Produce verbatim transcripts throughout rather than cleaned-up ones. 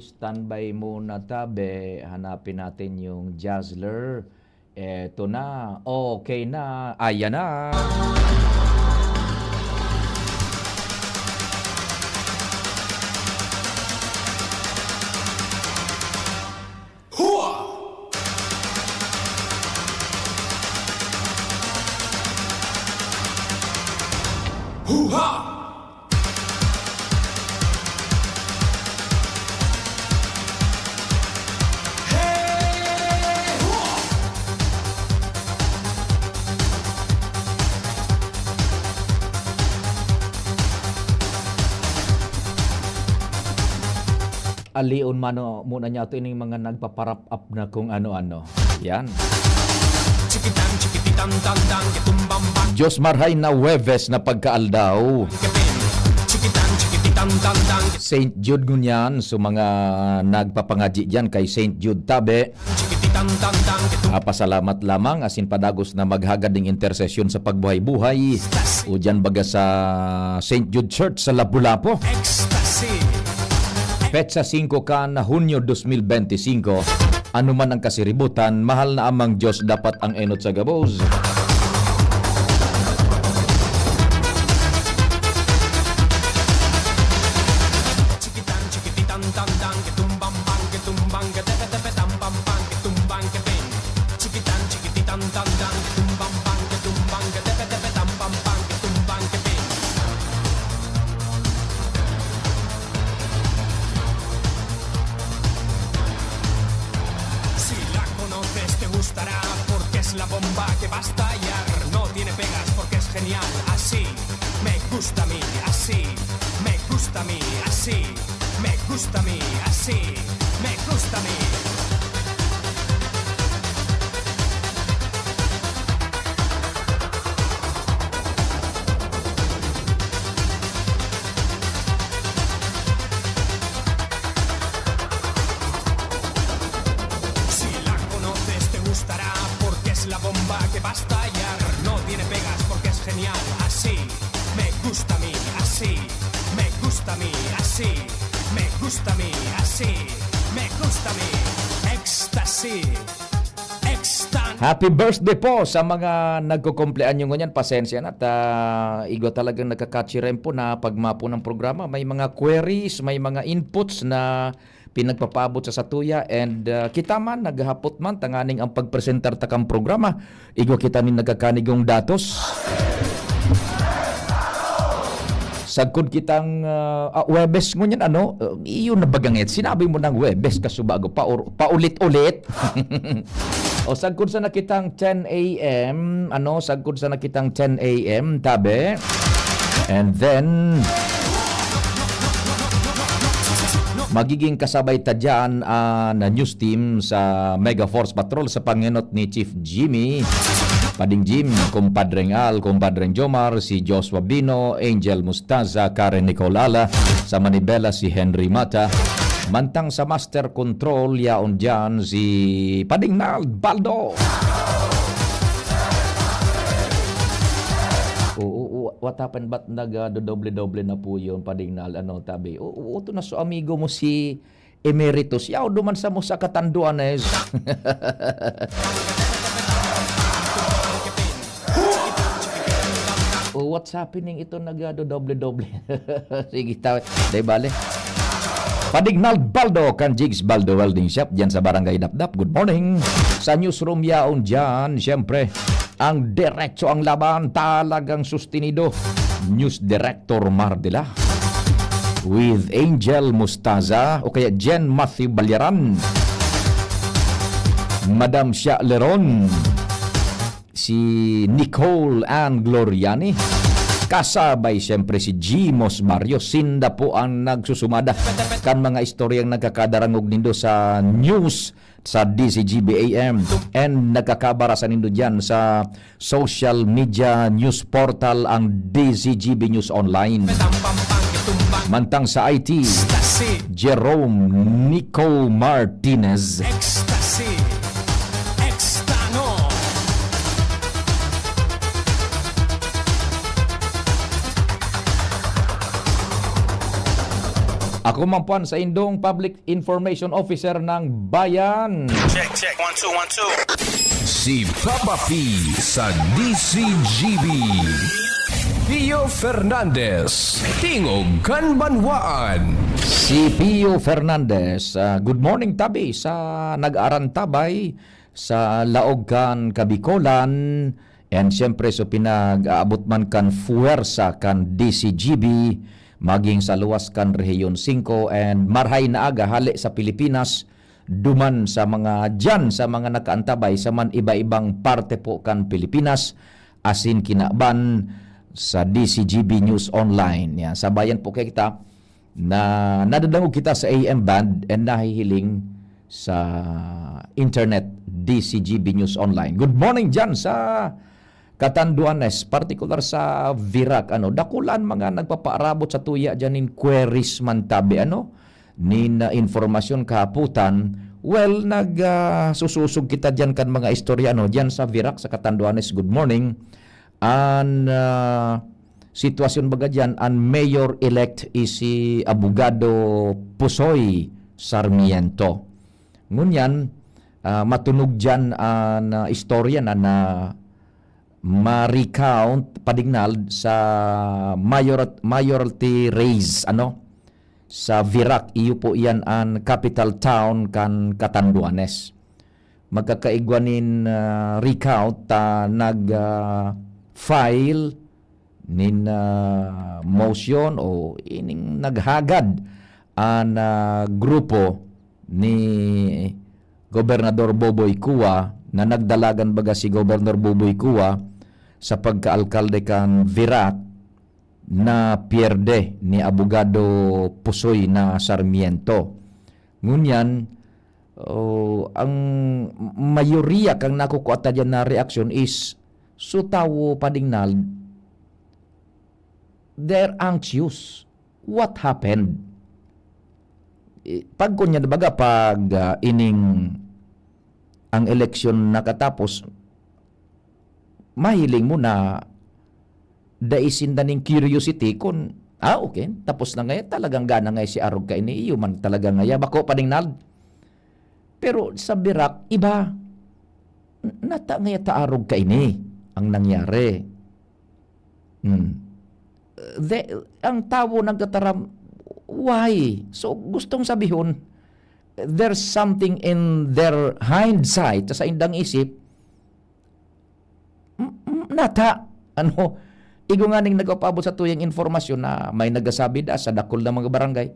Standby muna, tabi. Hanapin natin yung Jazzler. Eto na. Okay na. Ayan na. Hua! Hoo-ha! Alion mano muna niya ato ining mga nagpaparap-ap na kung ano-ano. Yan. Chikitan, chikipitan, tang, tang, kitumbang, bang, Diyos marhay na Huwebes na pagkaaldaw. Kipin. Chikitan, chikipitan, tang, tang, Saint Jude ngunyan, so mga nagpapangadyi diyan kay Saint Jude tabi. Chikipitan, tang, tang, kitum- Ah, pasalamat lamang, asin padagos na maghagad ning intersesyon sa pagbuhay-buhay. O diyan baga sa Saint Jude Church sa Lapu-Lapu. Ecstasy. Petsa singko kan Hunyo dos mil benti singko. Ano man ang kasiributan, mahal na Amang Diyos dapat ang enot sa gabos. Chikitan, chikipitan, tang, tang, kitumbang, bang, kitumbang, katepe, tepe, tam, pam, pang, kitumbang, kepeng. Chikitan, chikipitan, tang, tang, kitumbang, bang, kitumbang, katepe, tepe, tam, pam, pang, kitumbang, kepeng. Si la conoces, te gustará, porque es la bomba que va a estallar. No tiene pegas, porque es genial, así me gusta a mí, así me gusta a mí, así me gusta a mí, así me gusta a mí. Si la conoces, te gustará, porque es la bomba que va a estallar. No tiene pegas, porque es genial, así me gusta a mí, así me gusta a mí, así me gusta a mí, así me gusta a mí. Ecstasy. Extan. Happy birthday po sa mga nagkukumpleanyo ngunyan. Pasensya na at, ah, igwa talagang nagkakachiren po na pagmapo ng programa. May mga queries, may mga inputs na pinagpapaabot sa satuya. And, ah, kita man, naghahapot man, tanganing ang pagpresentar ta kang programa. Igwa kita nin nagkakanigong datos. Sagkod kitang, ah, ah, Huwebes ngunyan, ano? Ah, iyon na baga ngayat. Sinabi mo ng Huwebes, kasubago, paur-, paulit-ulit. O, sagkod sa nakitang ten A M, ano? Sagkod sa nakitang ten A M, tabi. And then, magiging kasabay ta dyan, ah, na news team sa Mega Force Patrol sa pangenot ni Chief Jimmy, Pading Jim, Kumpadreng Al, Kumpadreng Jomar, si Joshua Bino, Angel Mustaza, Karen Nicole Ala, sa Manibela si Henry Mata. Mantang sa Master Control, yaon diyan si Pading Nald Baldo. Oo, oo, what happened? Ba't nag, ah, dodoble-doble na po yun, Pading Nald? Ano, tabi? Oo, oo, ito na so amigo mo si Emeritus. Yaw, duman sa mo sa katanduanes. Oh, what's happening? Ito nagado doble-doble. Sige, taw-, di bale. Pading Nald Baldo, kan Jigs Baldo Welding Shop, dyan sa Barangay Dapdap. Good morning. Sa newsroom yaon dyan, siyempre, ang diretso ang laban, talagang sustinido. News Director Mardila. With Angel Mustaza o kaya Jen Matthew Balyaran. Madam Sha Leron. Si Nicole Ann Gloriani. Kasabay siyempre si Jimos Barrio. Sinda po ang nagsusumada kan mga istoryang nagkakadarangog nindo sa news sa D Z G B A M. And nagkakabara sa nindo dyan sa social media news portal ang D Z G B News Online. Mantang sa I T, Jerome Nico Martinez. Ecstasy. Extano. Ako man po ang saindong Public Information Officer ng Bayan. Check, check. One, two, one, two. Si Papa P sa D C G B. Pio Fernandez, Tingog kan Banwaan. Si Pio Fernandez, ah, good morning, tabi, sa nag-aarantabay sa laog kan Kabikolan, and siyempre, so pinag-aabot man kan fuwersa kan D C G B, maging sa luwas kan Rehiyon singko, and marhay na aga hale sa Pilipinas, duman sa mga diyan, sa mga nakaantabay sa man iba-ibang parte po kan Pilipinas, asin kinaban sa D C G B News Online. Yan, sabayan po kita na nadadangog kita sa A M band and nahihiling sa internet, D C G B News Online. Good morning diyan sa Catanduanes, partikular sa Virac. Ano, dakulan mga nagpapaarabot sa tuya diyan nin queries man tabi, ano, nin, ah, informasyon kahaputan. Well, nag, ah, susosog kita diyan kan mga istorya, ano, diyan sa Virac, sa Catanduanes. Good morning. An, ah, sitwasyon baga diyan, an mayor-elect is si Abogado Pusoy Sarmiento. Ngunyan, ah, matunog diyan an, ah, istorya na, na ma-recount padignal sa mayor-, mayoralty race, ano, sa Virac. Iyo po iyan an capital town kan Catanduanes. Magkakaigwa nin, ah, recount ta nag, ah, file nin, ah, motion o ining naghagad an, ah, grupo ni Gobernador Boboy Cua, na nagdalagan baga si Gobernador Boboy Cua sa pagkaalkalde kan Virac, na pierde ni Abogado Pusoy na Sarmiento. Ngunyan, oh, ang mayoriya kan nakukua ta diyan na reaksyon is, so tawo padignal, they're anxious. What happened? Eh, pag kunya, baga, pag, ah, ining ang eleksyon nakatapos, mahiling mo na dai sinda ning curiosity kun, ah, okay, tapos na ngaya, talagang gana ngaya si arog kaini, iyo man talaga ngaya, bako padignal. Pero sa Virac, iba. N-, nata ngaya ta arog kaini ang nangyari. Hmm. The, ang tawo nagtataram, why? So, gustong sabihon, there's something in their hindsight, sa indang isip, m-, m-, nata, ano, igo nga ning nagpapaabot sa tuyang informasyon na may nagasabi da sa dakul na mga barangay,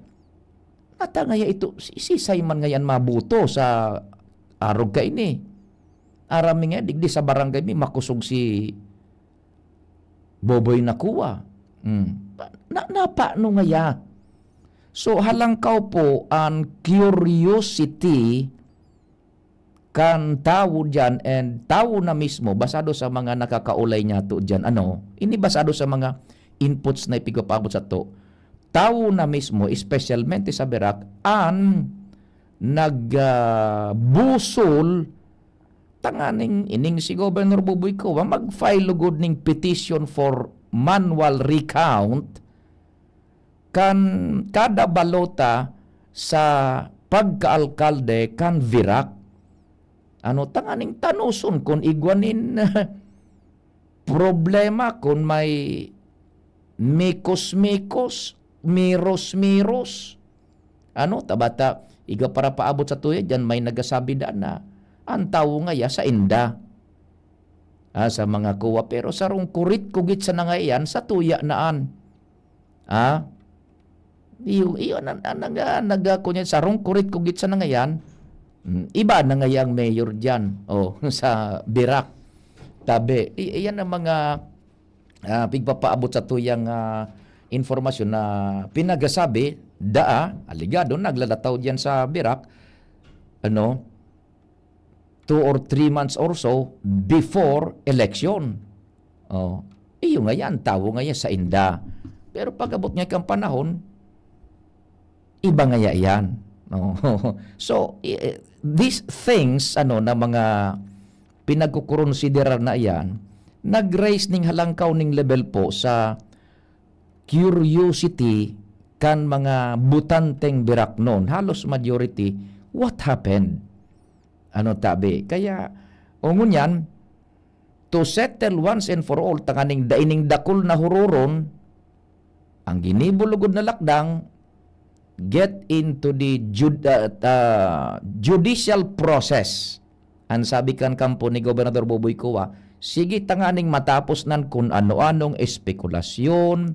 nata ngaya ito, si-, sisay man ngayan mabuto sa arog kaini. Aram mi nga, digdi sa barangay mi, makosog si Boboy Nakua. Hmm. Pa-, na, napano ngaya? So, halangkaw po an curiosity kan tawo diyan and tawo na mismo, basado sa mga nakakaulay niyato diyan, ano, ini basado sa mga inputs na ipigpapaabot sato, tawo na mismo, espesyalmente sa Virac, an nag, ah, busol tanganing ining si Governor Boboy Cua mag-file lugod ning petition for manual recount kan kada balota sa pagkaalkalde kan Virac. Ano, tanganing tanoson kun igwa nin problema, kun may mikos-mikos, miros-miros. Ano, tabata, igwa para paabot sa tuya diyan, may nagasabi da na an tawo ngaya sainda. Ah, sa mga kuwa, pero sarong kurit kugit sa nangayan, sa tuya na an. Ah? Iyo, iyo, na, na, naga, naga, kunya, sarong kurit kugit sa nangayan. Mm, iba na ngaya ang mayor diyan. Oh, sa Virac. Tabi, i-, iyan ang mga, ah, pigpapaabot sa tuyang, ah, informasyon na pinagasabi, daa, alegado, naglalataw diyan sa Virac, ano, two or three months or so before election. Oh, iyo ngaya, tawo ngaya sainda. Pero pag-abot ngaya kan panahon, iba ngaya iyan. Oh. So, i-, eh, these things, ano, na mga pinagkukonsiderar na iyan, nag-raise ning halangkaw ning level po sa curiosity kan mga botanteng Biraknon, halos majority, what happened? Ano tabi? Kaya, o ngunyan, to settle once and for all, tanganing daining dakul na huroron, ang ginibo lugod na lakdang, get into the jud-, ah, ah, judicial process. Ang sabi kan kampo ni Gobernador Boboy Cua, sige tanganing matapos nan kun ano-anong espekulasyon,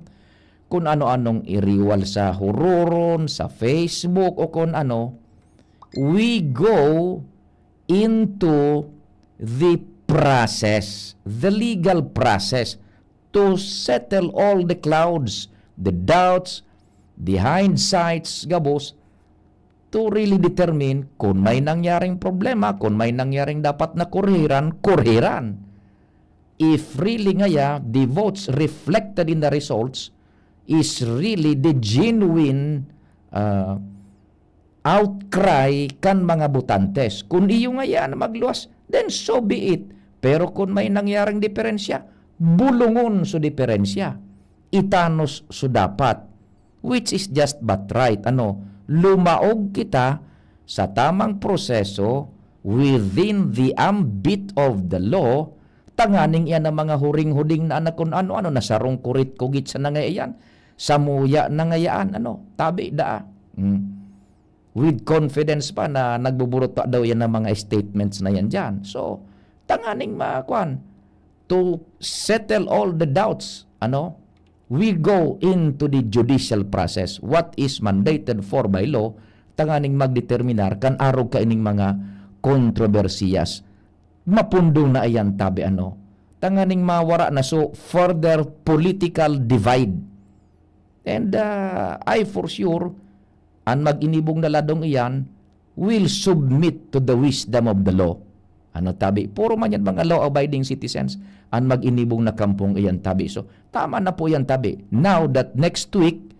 kun ano-anong iriwal sa huroron, sa Facebook o kun ano, we go into the process, the legal process to settle all the clouds, the doubts, the hindsights, gabos, to really determine kung may nangyaring problema, kung may nangyaring dapat na kurhiran, kurhiran. If really ngaya, the votes reflected in the results is really the genuine, ah, outcry kan mga botantes. Kun iyo ngaya na magluwas, then so be it. Pero kun may nangyaring diferensya, bulungon so diferensya. Itanos so dapat. Which is just but right. Ano, lumaog kita sa tamang proseso within the ambit of the law, tanganing iyan ang mga huring-huding na anak kun ano-ano na sarong kurit kugit sa nangaiyan, samuya nangayaan, ano, tabi daa. Hmm. With confidence pa na nagbuburot pa daw yan ng mga statements na yan dyan. So, tanganing ma-, kwan, to settle all the doubts, ano, we go into the judicial process. What is mandated for by law, tanganing magdeterminar kan arog kaining mga kontrobersiyas. Mapundong na iyan tabi, ano, tanganing mawara na so further political divide. And, ah, I for sure, an mag-inibong na ladong iyan will submit to the wisdom of the law. Ano tabi? Puro man yan mga law-abiding citizens, an mag-inibong na kampong iyan tabi. So, tama na po yan tabi. Now that next week,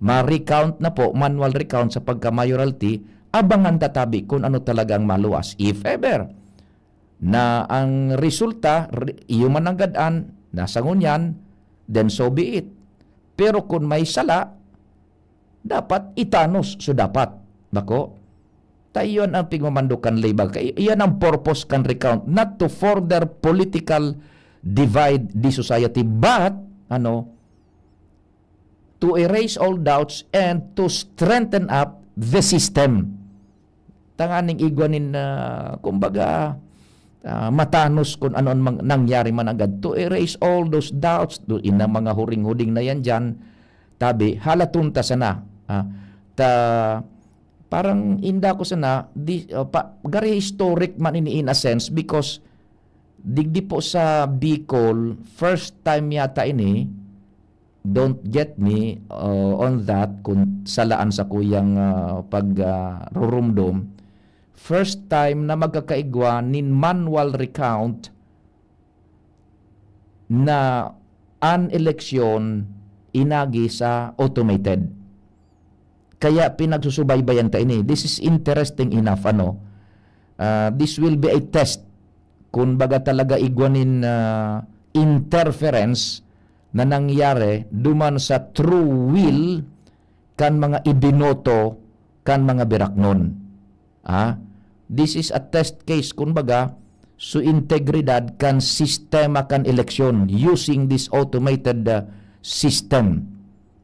ma-recount na po, manual recount sa pagka-mayoralty, abangan ta tabi kung ano talaga ang maluwas. If ever na ang resulta, re-, iyo man ang gad-an, nasa ngunyan, then so be it. Pero kung may sala, dapat itanos so dapat. Bako, ta iyon ang pigmamando kan lay, baga. Iyan ang purpose kan recount, not to further political divide the society, but, ano, to erase all doubts and to strengthen up the system. Tanganing igwa nin, ah, kumbaga, ah, matanos kung ano ang mang-, nangyari man agad. To erase all those doubts, do, in ang mga huring-huding na yan dyan, tabi, halaton ta sana. Ah, ta, parang inda ko sana, di, ah, pa, gari historic man ini in a sense because digdi po sa Bicol, first time yata ini, don't get me, uh, on that, kung salaan sa kuyang, uh, pag, uh, rurumdom. First time na magkakaigwa nin manual recount na an eleksyon inagi sa automated. Kaya pinagsusubaybayan ta ini. This is interesting enough, ano. Ah, this will be a test. Kun baga talaga igwa nin, ah, interference na nangyari duman sa true will kan mga ibinoto kan mga biraknon. Ah, this is a test case, kun baga, so integridad kan sistema kan eleksyon using this automated, ah, system.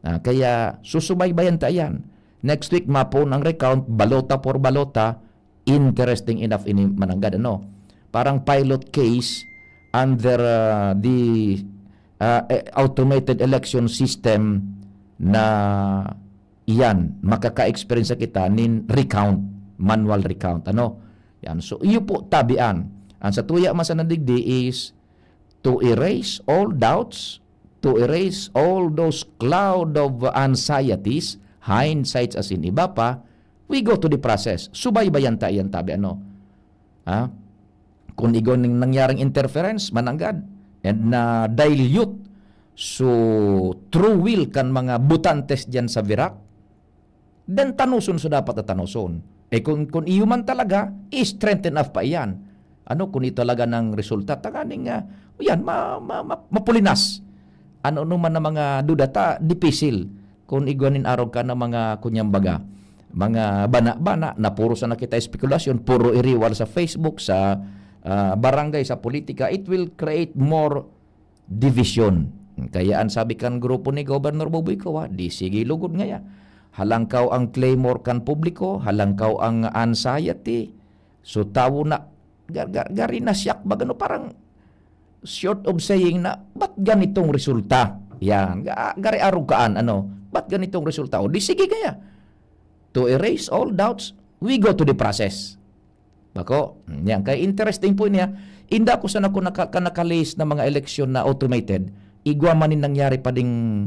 Ah, kaya susubaybayan ta yan. Next week, mapoon ang recount, balota por balota, interesting enough ini mananggad, ano? Parang pilot case under, ah, the, ah, eh, automated election system na iyan, makaka-experience kita nin recount, manual recount, ano? Yan. So, iyo po tabian. Ang sa tuya man sa nadigdi is to erase all doubts, to erase all those cloud of anxieties, hindsights as in iba pa, we go to the process. Subaybayan ta iyan tabi, ano? Ha? Kung igwa ning nangyaring interference, mananggad, and na-dilute so true will kan mga botantes diyan sa Virac, then tanoson so dapat na tanoson. Eh, kung, kung iyo man talaga, strengthen up pa iyan. Ano, kung ito talaga ng resulta, tanganing, ah, yan, ma-, ma-, ma-, mapulinas. Ano, ano man ang mga duda ta, dipisil. Kun igwa nin arog ka na mga kunyang baga, mga bana-bana na puro sana kita espekulasyon, puro iriwal sa Facebook, sa, ah, barangay, sa politika, it will create more division. Kaya an sabi kan grupo ni Governor Boboy Coa, "Di sige lugod ngaya. Halangkaw ang clamor kan publiko, halangkaw ang anxiety." So, tawo na, ga-, ga-, gari na siyak, baga, no, parang short of saying na, "Ba't ganitong resulta?" Yan. Ga-, gari arog kaan, ano, "Ba't ganitong resulta?" O, di sige kaya. To erase all doubts, we go to the process. Bako, yan. Kaya interesting po niya. Inda ko sana ko naka-, ka naka-list na mga eleksyon na automated, igwa man nin nangyari pa ding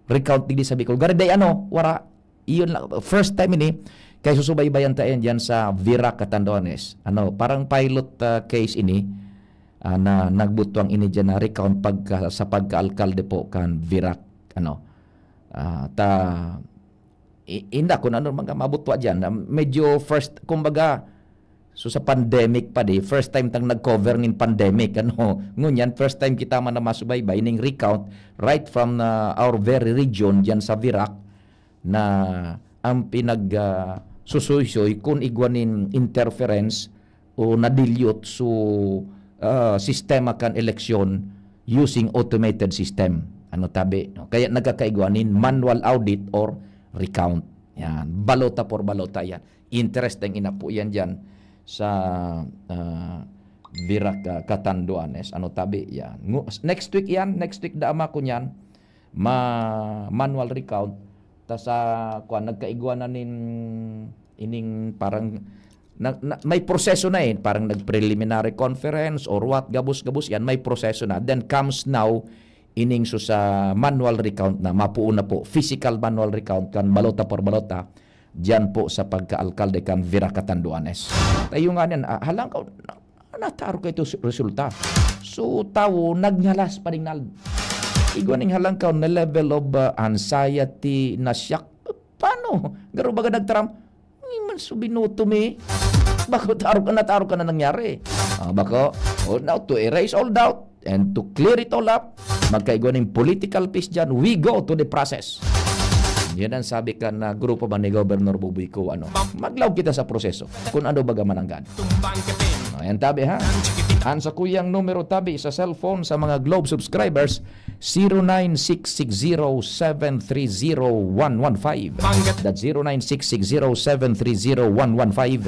recount digdi sa Bicol. Gari day ano, wara. Iyon lang, first time ini, kay susubaybayan ta yan dyan sa Virac, Catanduanes. Ano, parang pilot, ah, case ini, ah, na nagbutwang ini dyan na recount pagka, sa pagka-alkalde po kan Virac. Ano, ah, ta, i-, inda kung ano mga mabutwa dyan, na medyo first, kumbaga, so sa pandemic pa di, first time tang nag-cover nin pandemic, ano, ngunyan, first time kita man na masubaybay ning recount right from, ah, our very region dyan sa Virac, na ang pinag, ah, susuysoy kun igwa nin interference o na-dilute so, ah, sistema kan eleksyon using automated system. Ano tabi, no? Kaya nagkakaigwa nin manual audit or recount. Yan. Balota por balota yan. Interesting ina po yan dyan sa, ah, Virac, ah, Catanduanes. Ano tabi yan. Ngu-, next week yan. Next week da ama ko niyan. Ma-, manual recount. Ta sa, kuwan, nagkaigwa na nin, ining parang, na, na, may proseso na eh. Parang nag-preliminary conference or what, gabos-gabos yan. May proseso na. Then comes now, ining so sa manual recount na, mapuon na po, physical manual recount kan balota por balota, diyan po sa pagka-alkalde kan Virac, Catanduanes. Tayo nga niyan, ah, halang ka, na, nataro ka ito s-, resulta. So, tawo, nagngalas pa rin nal-, igwa ning halang ka na level of, ah, anxiety, na shock. Paano? Garo baga nagtaram, "Hindi man so binoto mi." Bako, taro ka na, taro ka na nangyari. Ah, bako, oh, now to erase all doubt and to clear it all up, magkaigwa ning political peace dyan, we go to the process. Yan ang sabi kan grupo ba ni Governor Buboy ko, ano, maglaog kita sa proseso kung ano baga mananggad. Ayan, tabi, ha? Ang sa kuyang numero, tabi, sa cellphone, sa mga Globe subscribers, zero nine six six zero seven three zero one one five. That's zero nine six six zero seven three zero one one five.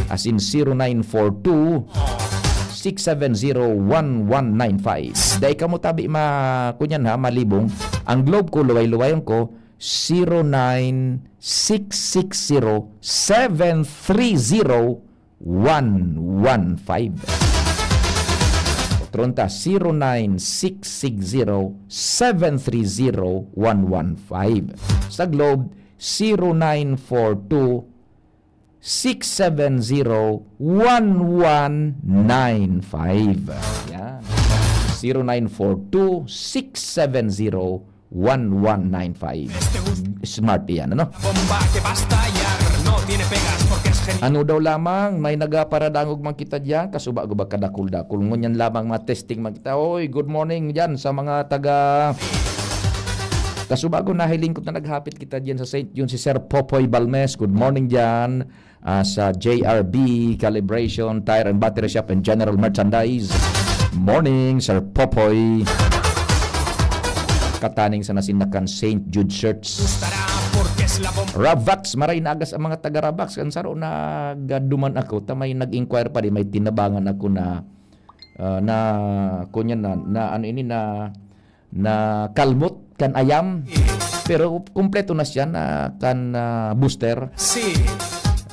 As in, zero nine four two six seven zero one one nine five. Dai kamo tabi ma-, kunyan ha, malibong. Ang Globe ko, luway-luwayon ko, zero nine six six zero seven three zero one one five. Otro ta, zero nine six six zero seven three zero one one five. Sa Globe, zero nine four two six seven zero one one nine five. Yan. Zero nine four two six seven zero one one nine five. Smart iyan, ano? Bomba que va a estallar, no tiene pegas porque es genial. Ano daw lamang, may nagaparadangog man kita diyan, kasuba ko ba kadakul-dakul? Ngunyan lamang mga testing man kita. Oy, good morning diyan sa mga taga, kasuba ko, nahiling ko na naghapit kita diyan sa Saint John, si Sir Popoy Balmes. Good morning diyan. Ah, sa J R B Calibration Tire and Battery Shop and General Merchandise. Morning, Sir Popoy. Kataning sa nasindakan Saint Jude Shirts. Ravax, maray na agas ang mga taga Ravax. Kan saro na gaduman ako, ta may nag-inquire pa di, may tinabangan ako na, ah, na, kunyan na, na ano ini, na na kalmot kan ayam. Pero kumpleto na siya na kan, ah, booster. Si.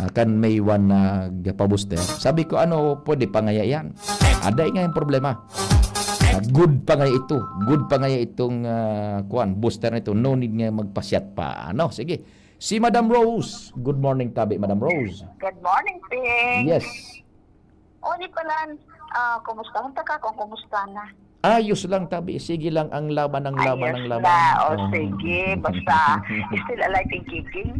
Ah, kan may one na gapa-booster. Sabi ko, "Ano, pwede pa ngaya yan?" Aday nga yung problema. Ah, good pa ngaya ito. Good pa ngaya itong, ah, kuwan, booster na ito. No need nga magpasyat pa. Ano, sige. Si Madam Rose. Good morning, tabi, Madam Rose. Good morning, Ping. Yes. O, ni palan, ah, kumusta man ta ka kung kumusta na? Ayos lang, tabi. Sige lang ang laban, ang laban, Ayos ang laban. na. O, Oo. sige. Basta, still alive and kicking.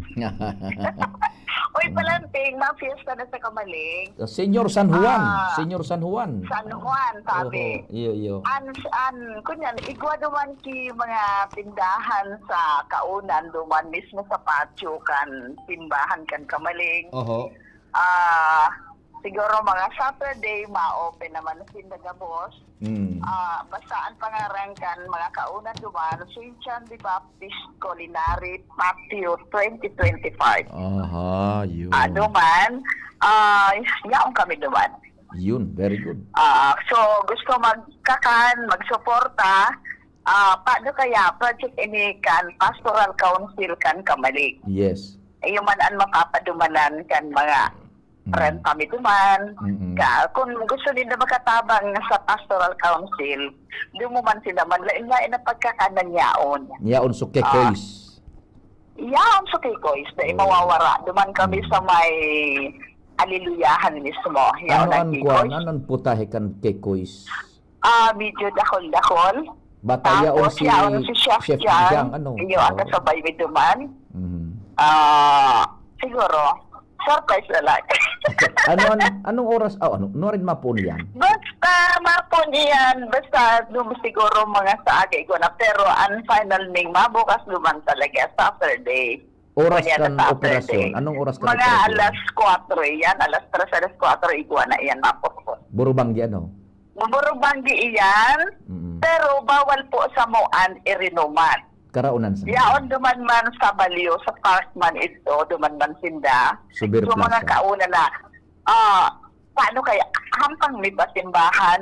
Uy, Palamping, mafiesta na sa Kamaling. Senyor San Juan. Ah, Senyor San Juan. San Juan, tabi. Oho, iyo, iyo. An, an, kunyan, igwa duman ki mga tindahan sa kaunan, duman mismo sa patio kan simbahan kan Kamaling. Oho. Ah, siguro mga Saturday, ma-open naman sinda gabos. Mm. Ah, basta ang pangaran kan mga kaunan duman, Saint John the Baptist Culinary Patio twenty twenty-five. Aha, yun. Ano man, ah, yaon kami duman. Yun, very good. Ah, so, gusto magkakan, magsuporta, ah, paano kaya project ini kan Pastoral Council kan Kamalig? Yes. Iyo man an mapapadumanan kan mga Mm. renta mi duman. Mm-mm. Ka, kung gusto ninda makatabang sa Pastoral Council, dumuman sila man, lain-lain na pagkakanan yaon. Yaon, so, Ah. kekoys. Yaon, so, kekoys. Dai Oh. mawawara. Duman kami Mm. sa may Aliluyahan mismo. Yaon Ano ang an kuwan? kekoys. Ano an putahe kan kekoys? Ah, medyo dakol-dakol. Bata Tapos, yaon si yaon si Chef Chef Jang. Jang, ano? Iyo, ang Oo. kasabay mi duman. Mhm. Ah, siguro, surprise na lang. Ano, an-, anong oras? Oh, ano? Nuarin mapon yan? Basta mapon iyan, basta dum-, siguro mga sa aga igwa na. Pero ang final ning mabukas duman talaga, Saturday. Oras Kanya kan na Saturday. operasyon? Anong oras kan Mga operasyon? alas kwatro iyan, alas tres, alas kwatro, igwa na iyan, mapupon. Burubanggi, ano? Burubanggi iyan, Mm. pero bawal po sa Moan irinuman. Karaonan sa Yaon duman man sa Balyo, sa park man ito, duman man sinda. Suber So, mga Plaza. kauna na, ah, paano kaya? Hampang mi ba simbahan?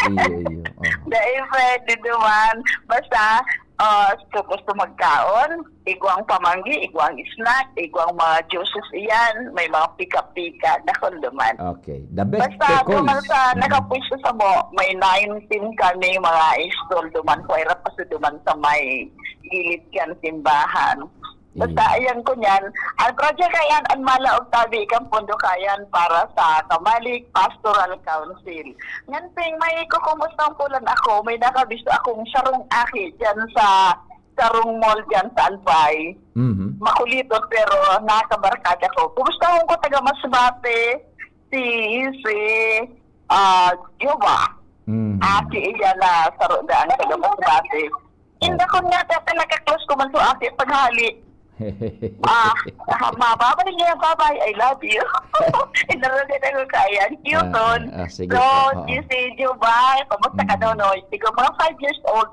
Iyo, iyo. Oh. Dai pwede duman. Basta, ah, gusto magkaon, igwang pamanggi, igwang snack, igwang mga juices iyan, may mga pika-pika, dakol duman. Okay. The best Basta, kekoys. duman sa Mm. nakapwesto sa mo, may nineteen kami mga stall duman, kuwera pa sa duman sa may gilid kan simbahan. Basta, Iyo. ayan ko niyan. Ang project kayan, ang malaog tabi kang pondo kayan para sa Kamalig Pastoral Council. Ngan, Ping, may kukumustang pulan ako. May nakabisto akong sarong aki dyan sa sarong mall dyan sa Albay. Mhm. Makuliton, pero nakabarkada ko. Kumustahon ko taga Masbate, si, si, ah, Jowa. Mhm. Aki iya na saro daan taga Masbate. Inda Opo. ko nga, ta, naka-close ko man sa aki paghali. Ah, ah, ma, babay niya, babay, I love you. Inaragan ako kaya. Cute Ah, on. ah, sige So, po, oo. si, si Jubay, kamusta ka, Mm. Nonoy? Siguro mga five years old.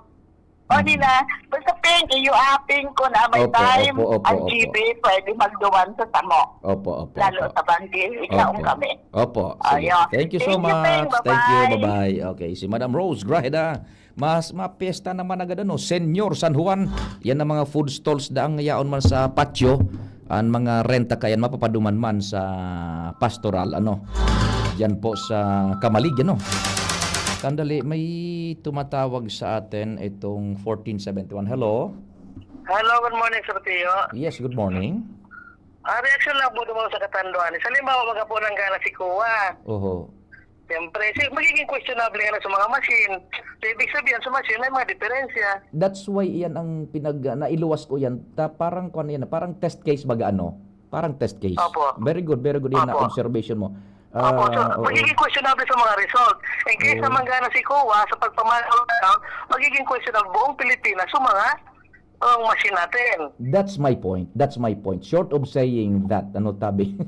O, Mm. di na. Basta, Ping, iyo, ah, Ping, kung na may Opo, time, opo, opo, ang opo. G B, pwede magduman sa samo. Opo, opo, Lalo opo. sa banggi, ikaw Opo. kami. Opo, sige. Ayun. Thank you so Thank you, Ping. much. Thank you, Bye-bye. bye-bye. Okay, si Madam Rose Grajeda, Mas mapyesta naman agad, ano, Senyor San Juan. Yan ang mga food stalls daang yaon man sa patio. Ang mga renta kayan mapapaduman man sa pastoral, ano. Diyan po sa Kamalig, ano. Sandali, may tumatawag sa atin itong fourteen seventy-one. Hello? Hello, good morning, Sir Tio. Yes, good morning. Ah, reaction lang po naman sa katanduan. Sa halimbawa, magkapunang gana si Kuwa. Oho. Siyempre, si, magiging questionable nga na sa mga machine. So, ibig sabihin, sa machine, may mga diferensya. That's why iyan ang pinag-, nailuwas ko yan. Ta-, parang kwan yan, parang test case baga, ano? Parang test case. Opo. Very good, very good yan na Opo. observation mo. Opo, so, Ah, oo. magiging questionable sa mga result. In case Oo. na manggana si Kuwa sa pagpamahal ng account, magiging questionable buong Pilipinas sa mga ang machine natin. That's my point. That's my point. Short of saying that, ano, tabi.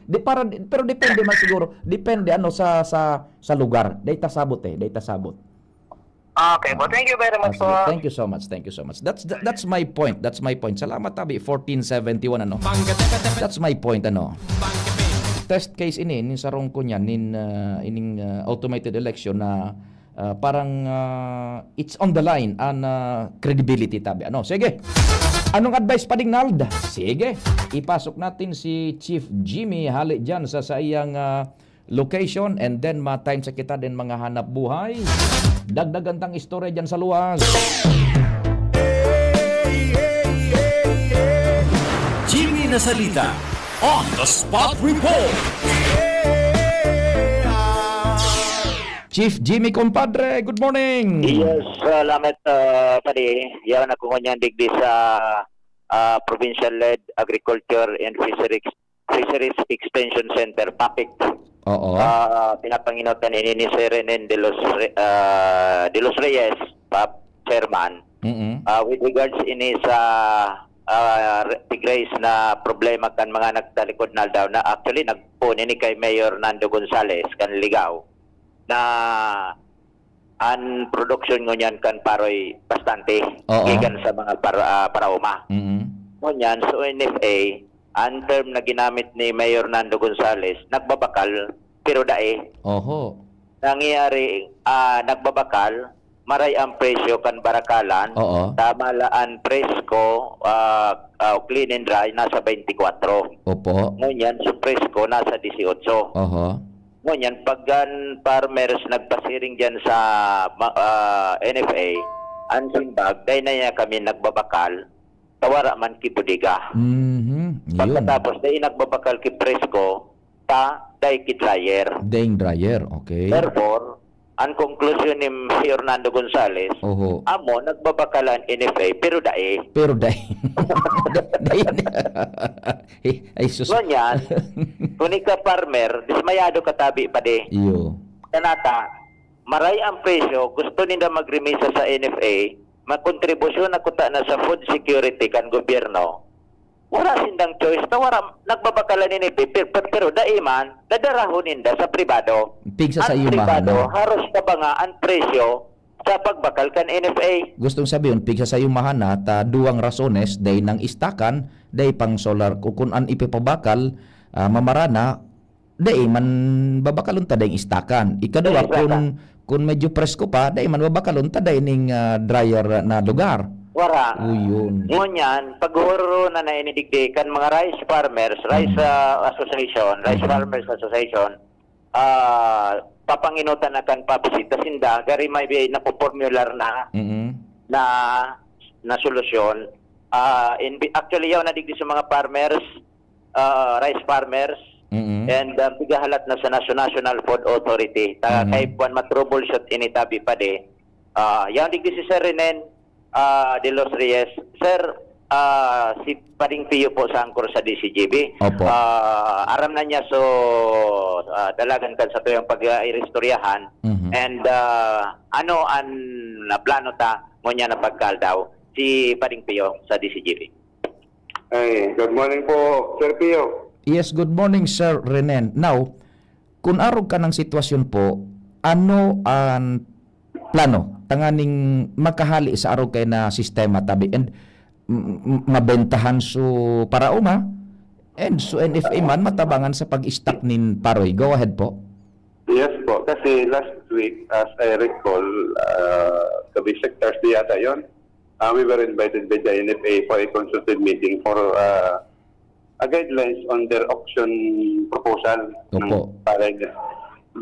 Di, para, pero depende man siguro. Depende, ano, sa, sa, sa lugar. Dahil tasabot eh. Dahil tasabot. Okay po. Ah. Thank you very Ah, much sige. po. Thank you so much. Thank you so much. That's, that's my point. That's my point. Salamat, tabi. Fourteen seventy-one, ano. That's my point, ano. Test case ini, nin sarong ko niyan, nin, ah, ining, ah, automated election na Ah, parang, ah, it's on the line an, ah, credibility, tabi. Ano? Sige. Anong advice, Pading Nald? Sige. Ipasok natin si Chief Jimmy hali dyan sa saiyang, ah, location, and then ma-time sa kita din mga hanap buhay. Dagdagan tang istorya dyan sa luwas. Jimmy Nasalita on the spot report. Chief Jimmy, compadre, good morning. Yes, salamat, ah, padi. Yaon ako ngunyan digdi sa, ah, provincial-led agriculture and fisheries, fisheries extension center, PAFIC. Oo. Ah, pinapanginutan ini ni Sir Renen de los Re-, ah, de los Reyes, pa chairman. Mm-mm. Ah, with regards ini sa, ah, re-, pig-raise na problema kan mga nagtalikod na aldaw na, actually, nagpoon ini kay Mayor Nando Gonzales kan Ligao na an produksyon ngunyan kan paroy bastante Oo. gikan sa mga para, ah, paraoma. Mm-mm. Ngunyan, so N F A, an term na ginamit ni Mayor Nando Gonzales, nagbabakal, pero dai. Oho. Nangyayari, ah, nagbabakal, maray ang presyo kan barakalan, Oo. tama la an presko, ah, ah, clean and dry, nasa twenty-four. Opo. Ngunyan, so presko, nasa dieciocho. Oho. Ngunyan, pag an farmers nagpasiring dyan sa ma-, ah, N F A, an simbag, dai na niya kami nagbabakal, ta wara man ki bodega. Mhm. Yun. Pagkatapos, dai nagbabakal ki presko, ta dai ki dryer. Daing dryer, okay. Therefore, an konklusyon ni Hernando Gonzales, Oho. amo, nagbabakal an N F A, pero dai. Pero dai. Dai. Ay, sus. Ngunyan, kung ika farmer, dismayado ka tabi pa di. Iyo. Kanata, maray ang presyo, gusto ninda magremisa sa N F A, makontribusyon na kuta na sa food security kan gobyerno. Wala sindang choice, ta wala, nagbabakal an N F A, pero, pero dai man, dadarahon ninda sa pribado. Pigsasayo Ang pribado, mahana. Haros tabanga an presyo sa pagbakal kan N F A. Gustong sabihin, pigsasayo mahana ta duwang rasones, dai nang istakan, dai pang solar. Kung, kung an ipapabakal, ah, mamarana, dai man babakalon ta daing istakan. Ikaduwa, Daing istakan. kung, kung medyo presko pa, dai man babakalon ta daing, ah, dryer na lugar. Wara. Uyon. Ngunyan, pag-uururo na na ini digdi kan mga rice farmers, rice Mm. ah, association, rice Mm. farmers association, ah, papanginutan na kan PAFIC ta sinda, gari may bi-, napopormular na Mm-mm. na, na solusyon. Ah, in, actually, yaw na digdi sa mga farmers, ah, rice farmers, Mm-mm. and ah, pigahalat na sa Nation-, National Food Authority. Ta, Mhm. kay buwan ma-troubleshoot ini tabi pa di. Ah, yaw digdi si Sir Renen, ah, de los Reyes. Sir, ah, si Pading Pio po sa angkor sa D C G B. Opo. Ah, aram na niya, so, ah, dalagan kan sa tuyang pag-iristoryahan. Mhm. And ah, ano an plano ta ngunyan na pagkaaldaw? Si Pading Pio sa D C G B. Ay, good morning po, Sir Pio. Yes, good morning, Sir Renen. Now, kung arog ka ng sitwasyon po, ano ang plano tanganing makahali sa arog kay na sistema tabi and m- m- mabentahan su paraoma and su N F A man matabangan sa pag-stock nin paroy? Go ahead po. Yes po, kasi last week, as I recall, uh, to be exact, Thursday yata yon, uh, we were invited by the N F A for a consultative meeting for uh, a guidelines on their auction proposal ng Opo. palay nila.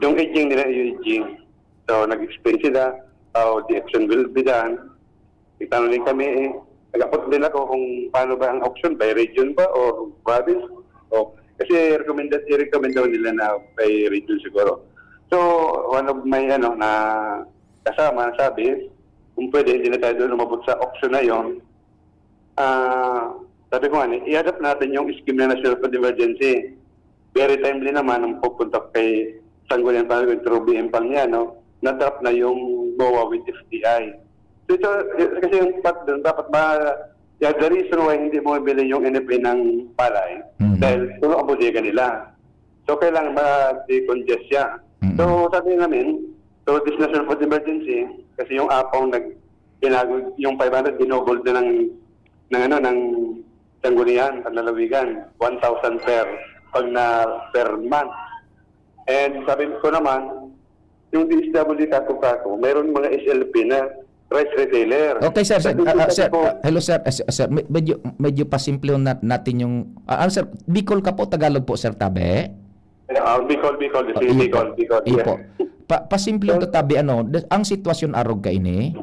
Yung aging nila, yung aging. So, nag-explain sila how the auction will be done. Itanong din kami, eh, nag-apot din ako kung paano ba ang auction, by region ba or province? O, kasi recommended, i-recommend daw nila na by region siguro. So, one of my ano, na kasama sabi, kung pwede, hindi na tayo doon umabot sa auction na yon. Ah, sabi ko nga, i-adapt natin yung scheme na National Food Emergency. Very timely naman ang pupunta kay Sangguniang Panginoon through B M Palmiano, na-drop na yung MOA with F D I. So ito, eh, kasi yung part doon, dapat ba, yeah, the reason why hindi mo bili yung N F A ng palay, Mhm. dahil puno ang bodega nila. So kailangan ma-decongest siya. Mhm. So sabi namin, so this National Food Emergency, kasi yung apaw nag binago yung five hundred, dinoble na ng, ng ano, ng Sangguniang Panlalawigan, one thousand per, pag na per month. And sabi ko naman, yung D S W kako-kako, mayroon mga S L P na rice retailer. Okay, sir. sir, Sabi ko, ah, ah, sabi sir, ko, ah, hello, sir. Ah, sir, sir, me- medyo, medyo pasimplihon nat- natin yung... ah, ano, sir? Bicol ka po, Tagalog po, sir, tabi? Ah, Bicol, Bicol, Oh, sige, iyo Bicol, po. Bicol, Iyo yes. po. Pa, pasimplihon ta tabi, ano, das- ang sitwasyon arog kaini,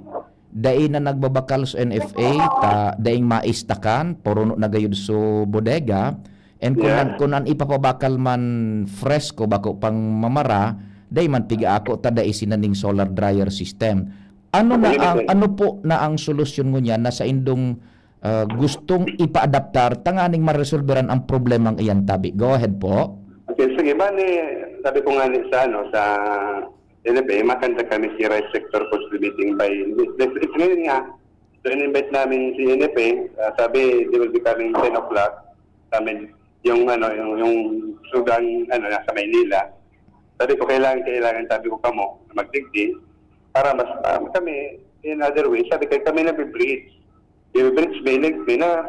dai na nagbabakal sa N F A, ta, daing maistakan, puruno na gayud so bodega, and kung, Yeah. an, kung an ipapabakal man fresko, bako pang mamara, Dai man piga ako ta dai sinaning solar dryer system. Ano na ang, ano po na ang solusyon ngunyan na saindong, ah, gustong ipaadaptar tanganing maresolberan ang problemang iyan tabi? Go ahead po. Okay, sige. Bale, sabi ko nga ni sa, ano, sa N F A, makanta kami si Rice Sector Council Meeting by next, next week. Ngayon nga, so in-invite namin si N F A, ah, sabi, they will be coming ten o'clock. Sa amin, yung, ano, yung, yung sugang, ano, nasa Maynila. Sabi ko, "Kailangan, kailangan," sabi ko, "kamo na magdigdi para mas, ah, kami, in other way," sabi ko, "kami na bridge." Yung bridge, may leg, may na,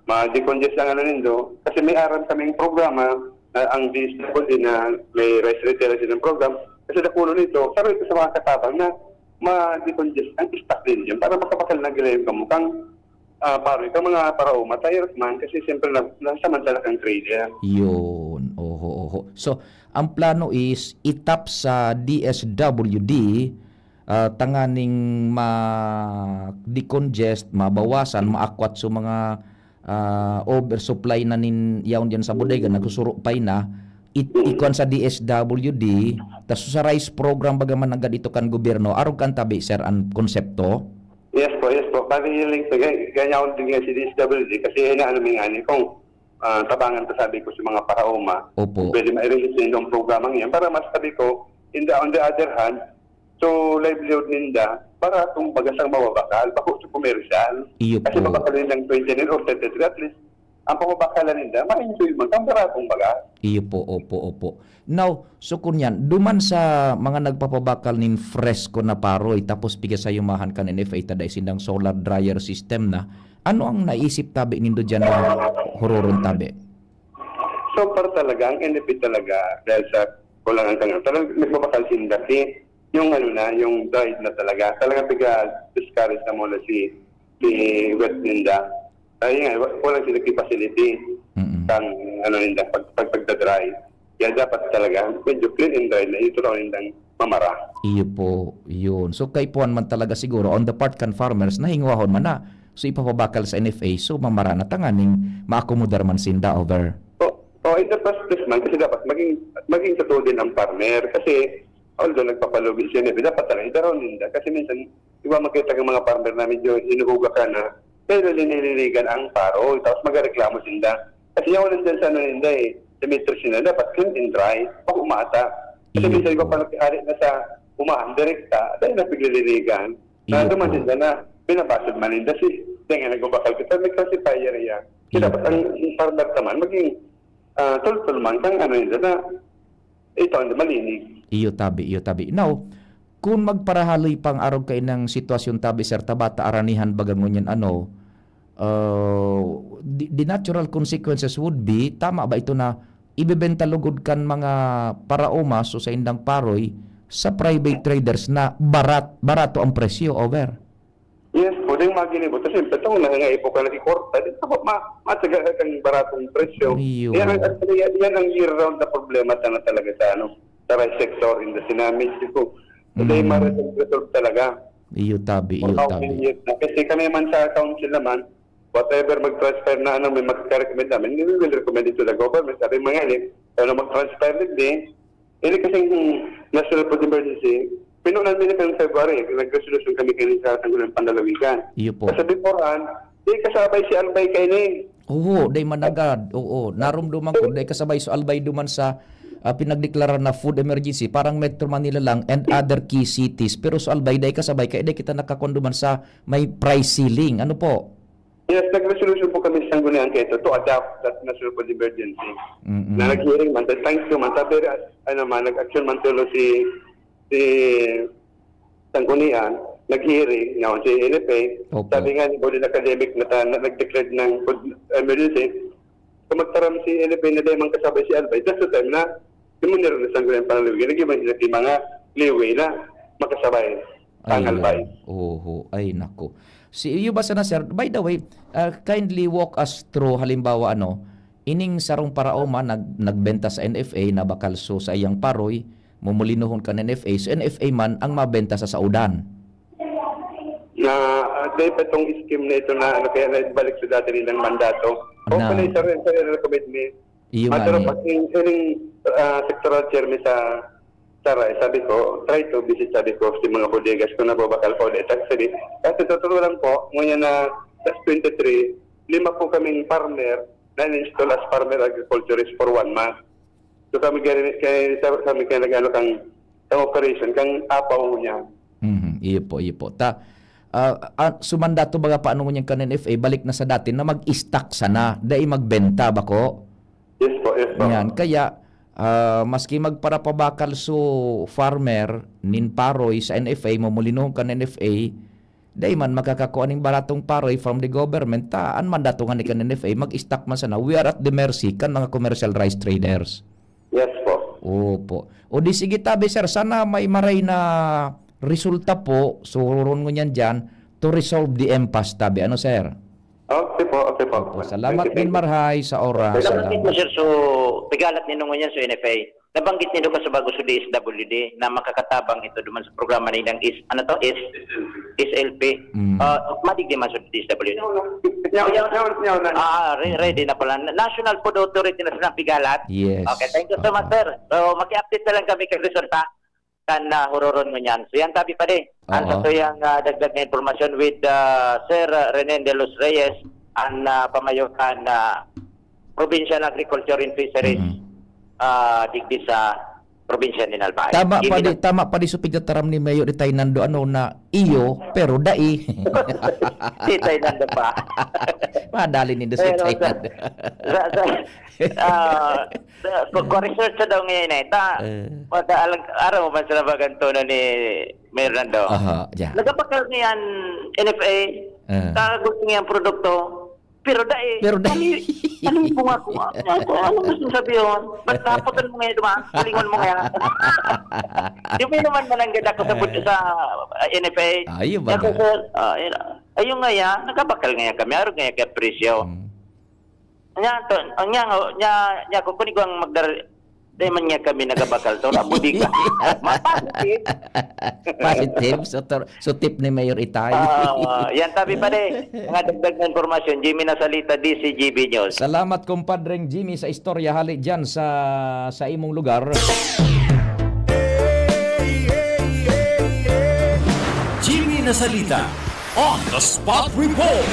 ma-decongest ang ano nindo. Kasi may aram kaming programa na ang D S W D na may rice retailers ng program. Kasi nakulo nito, pero ito sa mga katabang na ma-decongest ang stock din dyan para makabakal na gila yung kamukang, ah, paro, yung mga paraoma, tires man, kasi siyempre na, nasamantala kang trader. Yun. Oho, oho. So, ang plano is itap sa D S W D, ah, tanganing ma-decongest, mabawasan, maakwat so mga, ah, oversupply na nin yaon diyan sa bodega, nagsusurupay na, it-, ikwan sa D S W D, tas sa rice program baga man nanggad ito kan gobyerno, arog kan tabi, sir, ang konsepto? Yes po, yes po. Bali, yung link, ga-, ganyan ako din nga si D S W D kasi inaano mi nga ni kung, ah, tabangan ko, sabi ko, sa mga paraoma. Opo. Pwede ma-release nila yung programang yan para mas, sabi ko, in the, on the other hand, so livelihood ninda, para kung baga sang mababakal, bako sa commercial. Iyo Kasi po. Mabakal nilang twenty-nine or thirty-three, at least, ang pamabakalan ninda, ma-enjoy man, kang baratong baga. Iyo po, opo, opo. Now, so kunyan, duman sa mga nagpapabakal nin fresko na paroy, tapos piga sa yumahan kan N F A ta dai sindang solar dryer system na, ano ang naisip tabi nindo diyan na huroron tabi? So far talaga, ang N F A talaga, dahil sa kulang ang kanal, talagang nagbabakal sinda si, yung ano na, yung dried na talaga. Talagang piga-discourage na muna si, si wet ninda. Ay nga, wa-, walang sila facility. Mm. Kang, ano ninda, pag, pag, pagda-dry. Kaya dapat talaga, medyo clean and dry na, ito raw nindang mamara. Iyo po, yun. So, kaipuhan man talaga siguro, on the part kan farmers, na hingwahon man na. So, ipapabakal sa N F A, so, mamara na tanganing maakomodar man sinda over. O, o, in the first place man, kasi dapat maging, maging totoo din ang farmer. Kasi, although nagpapalugi si N F A, dapat talaga idaraw ninda. Kasi minsan, iba makita ng mga farmer na medyo hinuhugakan na, pero linilinigan ang paro, tapos magareklamo sinda. Kasi yaon nandyan sa ano ninda eh, sa metro sila, dapat clean and dry, pag umata. Kasi Iyo minsan iba po. Pa nag-ari na sa umahan, direkta, dahil na piglilinigan. Iyo Nararamdaman po. Din na, binabasag man ninda si, kaya nga nagbabakal kita, may classifier yan. Kasi Iyo dapat po. Ang, ang farmer naman, maging, ah, tultul man, kang ano ninda na, ito ang malinig. Iyo tabi, iyo tabi. Now, kung magparahaloy pang arog kainang sitwasyon tabi, Sir Tabata, aranihan baga ngunyan ano, ah, the, the natural consequences would be, tama ba ito na ibebenta lugod kan mga paraoma, so sa indang paroy, sa private traders na barat, barato ang presyo, over? Yes, pwedeng maginibo. Kasi siyempre, itong nangangaipo ka na si Korta, di ba, ma-, matyaga ka kang baratong presyo. Iyo. Yan ang, actually, yan, yan ang year-round na problema sana talaga sa, ano, sa rice sector in the Sinamit. Ito, hindi Mm. ma-resolve, resolve talaga. Iyo tabi, iyo For how tabi. Many years na? Kasi kami man sa council naman, whatever mag-transfer na, ano, may magka-recommend namin, we will recommend it to the government. Sabi mga ini, ano, mag-transfer din, Ini kasing National Food Emergency, pinunan mi na kan February, nag-resolution kami kaini sa Sangguniang Panlalawigan. Iyo po. Kasi beforehand, di kasabay si Albay kaini. Oo, dai managad. Oo, narumduman ko, dai kasabay si Albay duman sa, ah, pinagdeklara na food emergency. Parang Metro Manila lang and other key cities. Pero si Albay, dai kasabay, kaya dai kita nakakuan duman sa may price ceiling. Ano po? Yes, nag-resolution po kami sa Sangguniang Quezon to adopt that national food emergency. Mm-mm. Na nag-hearing man, thank you man, sabi, ano man, nag-action man tulo si, si Sangguniang, nag-hearing, na si N F A, Opo. Sabi nga ni Board academic na, ta-, na nag-declare ng food emergency, kung magtaram si N F A na dahil man kasabay si Albay, that's the time na Yung mga naranasan ko yung panlalawigan, nag-iba sila sa mga leeway na makasabay, Ay, tangal bay. Oho. Ay, naku. Si iyo ba sana, sir? By the way, ah, kindly walk us through, halimbawa, ano, ining sarong paraoma nag-, nagbenta sa N F A na bakal so sa iyang paroy, mumulinohon kan N F A, so N F A man ang mabenta sa saudan. Na, ah, dahil pa itong scheme na ito na, ano, kaya naibalik sa dati nilang mandato. Na. Open na yung sarili, sarili na commitment. Iyo nga Mataro ni pa, in, in, ah, sectoral chairman sa, Taray, sabi ko, try to visit, sabi ko, sa mga bodegas kung nababakal pa ulit. Actually, kasi totoo lang po, ngunyan na last twenty-three, lima po kaming farmer na in-install as farmer agriculturist for one month. So kami gani, kay, kami kaya nag-ano kang, kang operation, kang apaw niya. Mhm, iyo po, iyo po. Ta, ah, ah, sumanda to baga paano ngunyan kan N F A, balik na sa dati na mag-stock sana, dai magbenta ba ko? Yes po, yes po. Yan. Kaya, ah, maski magparapabakal so farmer nin paroy sa N F A, mamulinoon kan N F A, dai man makakakua ning baratong paroy from the government, ta an mandato ngani kan N F A, mag-stock man sana. We are at the mercy kan mga commercial rice traders. Yes po. Opo. O di sige tabi, sir, sana may maray na resulta po, suroron ngunyan dyan, to resolve the impasse tabi. Ano, sir? Okay po, okay po. Opo, salamat Thank you, din, thank you. Marhay, sa oras. Salamat. Nabanggit mo, sir, so pigalat nindo ngunyan so N F A. Nabanggit nindo ka sa bago so D S W D na makakatabang ito duman sa programa nilang is ano to is S L P. Mm. Ah, madigdi man sa D S W D. Nyaw, nyaw, nyaw, nyaw, na. Ah, re- ready na pala. National Food Authority na sila pigalat. Yes. Okay, thank you so much, Oo. Sir. So, maki-update na lang kami kag resulta kan uh, huroron mo niyan. So, yan tabi pa di. Ang Oo. sa tuyang ah, dagdag na impormasyon with ah, Sir ah, Renen de los Reyes, ang ah, pamayo kan ah, Provincial Agriculture and Fisheries Mhm. ah, digdi sa probinsya ni Albay. Tama Hindi pa di, na- tama pa di so pigtataram ni Mayor Itay Nando, ano, na iyo, pero dai. Si Itay Nando pa. Madali nindo si Pero Itay sa, Nando. sa, sa, ah, sa, kung, kung research sa daw ngayon eh, ta, Eh. mata, alang, araw mo man sa nabagan tono ni Mayor Nando. Aha, yeah. Nagapakal niyan N F A, Eh. ta gusto niya ang produkto, pero dai. Pero dai. Ano, ano yung bunga ko? Ano, ano gusto mong sabihin? Ba't nahapotan mo ngayon, diba? Kulingon mo ngayon. Yung may naman mananggad ako sa, Eh. sa uh, N F A. Ayun ba Ako, nga? Sir, ah, yun, ah. Ayun nga yan, nagabakal nga yan kami, araw nga yan kaya presyo. Mm. Nya, to, ang nya, nya, nya, kung kunig ang magdar-, di man nga kami nagabakal to, ang budiga. Mapasit. Positive. So, tor- so tip ni Mayor Itay. Ah, yan, tabi pa di. Mga dagdag na impormasyon, Jimmy Nasalita, D C G B News. Salamat, kumpadreng Jimmy, sa istorya. Hali dyan sa, sa imong lugar. Jimmy Nasalita on the spot report.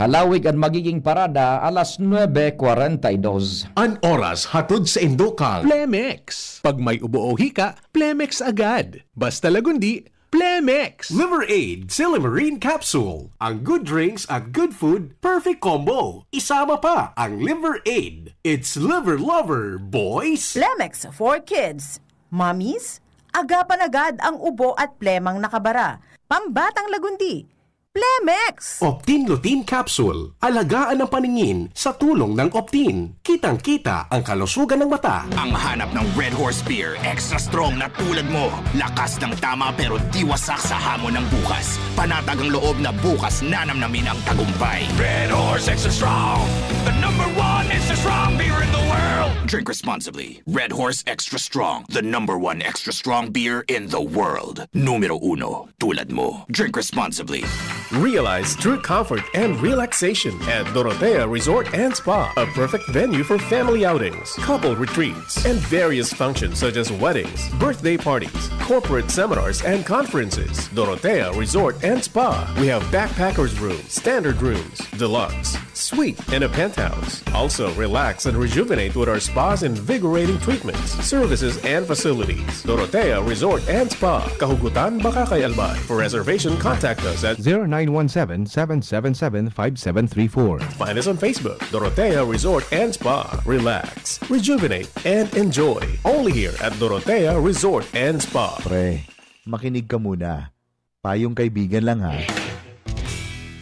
Halawig an magiging parada alas nuebe kwarenta y dos. An oras hatod sa indo kang Plemex. Pag may ubo o hika, Plemex agad. Basta Lagundi, Plemex! Liver Aid, Silimarin Capsule. Ang good drinks at good food, perfect combo. Isama pa ang Liver Aid. It's Liver Lover, boys! Plemex for kids. Mommies, agapan agad ang ubo at plemang nakabara. Pambatang Lagundi. Plemex! Optin Lutein Capsule. Alagaan ang paningin sa tulong ng Optin. Kitang-kita ang kalusugan ng mata. Ang hanap ng Red Horse Beer, extra strong na tulad mo. Lakas ng tama pero di wasak sa hamon ng bukas. Panatag ang loob na bukas nanamnamin ang tagumpay. Red Horse Extra Strong, the number one extra strong beer in the world. Drink responsibly. Red Horse Extra Strong, the number one extra strong beer in the world. Numero uno, tulad mo. Drink responsibly. Realize true comfort and relaxation at Dorotea Resort and Spa, a perfect venue for family outings, couple retreats, and various functions such as weddings, birthday parties, corporate seminars, and conferences. Dorotea Resort and Spa. We have backpackers room, standard rooms, deluxe, suite, and a penthouse. Also, relax and rejuvenate with our spa's invigorating treatments, services, and facilities. Dorotea Resort and Spa, Kahugutan, Bacacay, Albay. For reservation, contact us at zero nine one seven, seven seven seven, five seven three four. Find us on Facebook, Dorotea Resort and Spa. Relax, rejuvenate, and enjoy. Only here at Dorotea Resort and Spa. Pre, makinig ka muna. Payong kaibigan lang ha.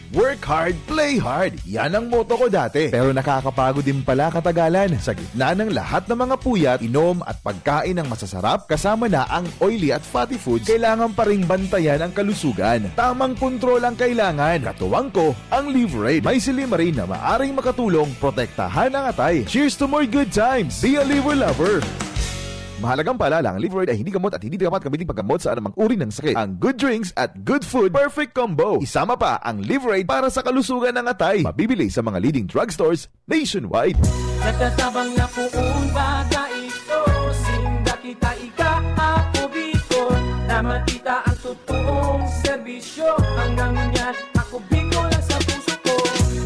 Work hard, play hard. Yan ang motto ko dati. Pero nakakapagod din pala katagalan. Sa gitna ng lahat ng mga puyat, inom at pagkain ng masasarap, kasama na ang oily at fatty foods, kailangan pa ring bantayan ang kalusugan. Tamang kontrol ang kailangan. Katuwang ko, ang Liverade. May silimarin na maaring makatulong protektahan ang atay. Cheers to more good times! Be a Liver Lover! Mahalagang paalala, ang Liverade ay hindi gamot at hindi dapat gamitin paggamot sa anumang uri ng sakit. Ang good drinks at good food, perfect combo. Isama pa ang Liverade para sa kalusugan ng atay. Mabibili sa mga leading drugstores nationwide. Nagtatabang na poon baga ito. Makita ang totoong serbisyo. Hanggang ngunyan, ako Bicol lang sa puso ko.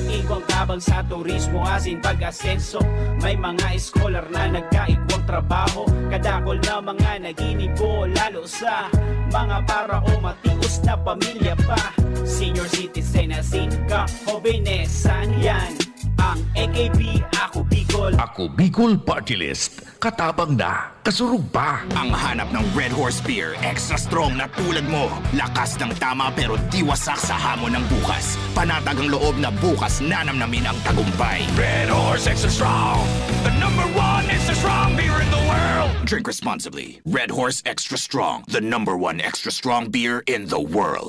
Igwang tabang sa turismo asin pag-asenso. May mga eskolar na nagkaigwang trabaho. Kadakol na mga naginibo, lalo sa mga para o matios na pamilya pa. Senior citizen asin kahobenesan yan. Ang A K B, Ako Bicol. Ako Bicol Party List. Katabang na, kasurog pa. Ang hanap ng Red Horse Beer Extra Strong na tulad mo. Lakas ng tama pero di wasak sa hamon ng bukas. Panatag ang loob na bukas nanamnamin ang tagumpay. Red Horse Extra Strong, the number one extra strong beer in the world. Drink responsibly. Red Horse Extra Strong, the number one extra strong beer in the world.